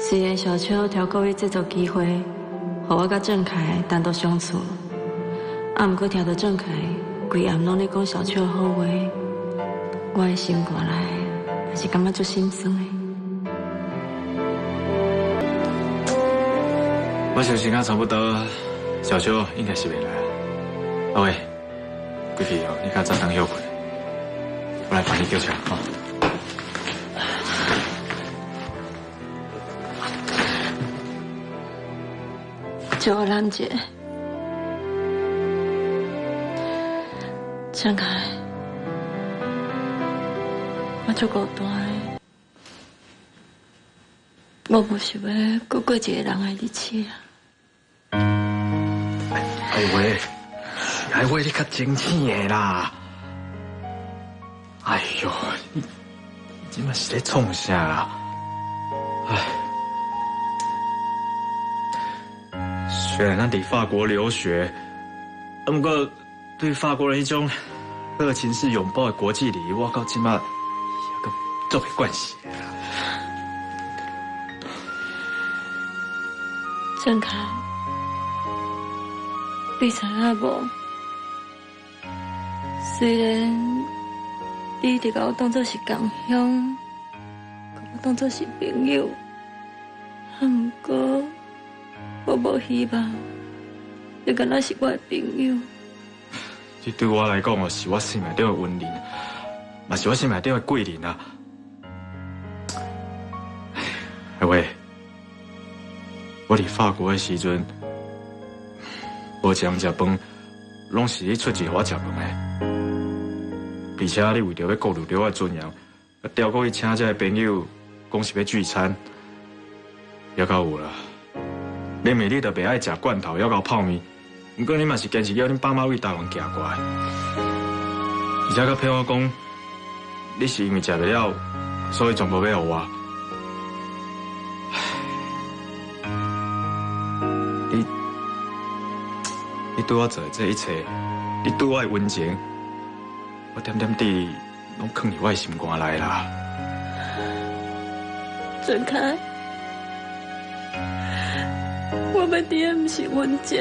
雖然小秋調故意製造機會，予我佮鄭凱單獨相處，啊，毋過聽著鄭凱規暗攏咧講小秋的好話，我的心肝內嘛是感覺足心酸的。我想時間差不多，小秋應該是袂來。阿偉，過去哦，你較早當歇睏，我來幫你叫車吼。借我攬者，鄭凱，我足孤單的，我無想欲閣過一个人的日子啊。愛偉，愛偉，你較清醒的啦！哎喲，你這馬是咧創啥啦？哎。雖然咱佇法國留學，啊，毋過對法國人彼種熱情式擁抱的國際禮儀，我到這馬猶閣做袂慣勢。鄭凱，你知影無？雖然你一直共我當作是共鄉，共我當作是朋友，啊，毋過我無希望你敢若是我的朋友。這對我來講哦，是我生命中的恩人，嘛是我生命中的貴人啊！阿偉，我佇法國的時陣，無一項食飯，攏是你出錢予我食飯的。而且你為著欲顧慮著我的尊嚴，調過去請這个朋友，講是欲聚餐，猶閣有啦。明明你就袂愛食罐頭，猶閣泡麵，毋過你嘛是堅持叫恁爸媽為台灣寄過來，而且閣騙我講，你是因為食袂了，所以全部欲予我。你對我做的這一切，你對我的溫情，我點點滴滴攏囥佇我的心肝內啦。鄭凱，我欲佇的毋是溫情，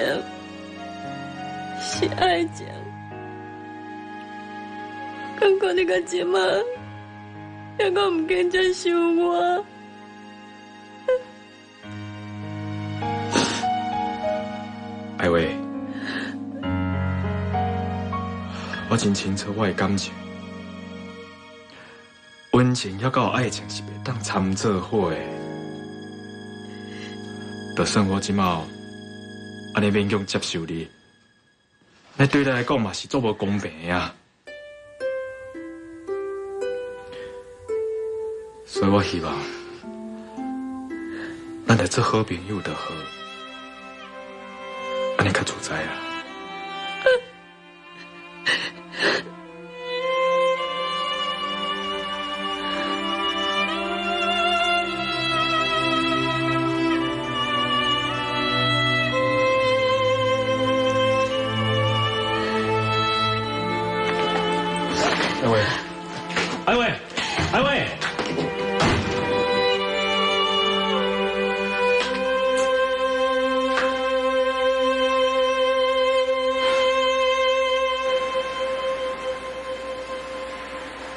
是愛情。感覺你到這馬，猶閣毋肯接受我。愛偉，我真清楚我的感情，溫情猶閣愛情是袂當摻做伙的。就算我這馬按呢勉強接受你，那對你來講嘛是足無公平的啊！所以我希望，咱來做好朋友就好，按呢較自在啦。愛偉，愛偉，愛偉。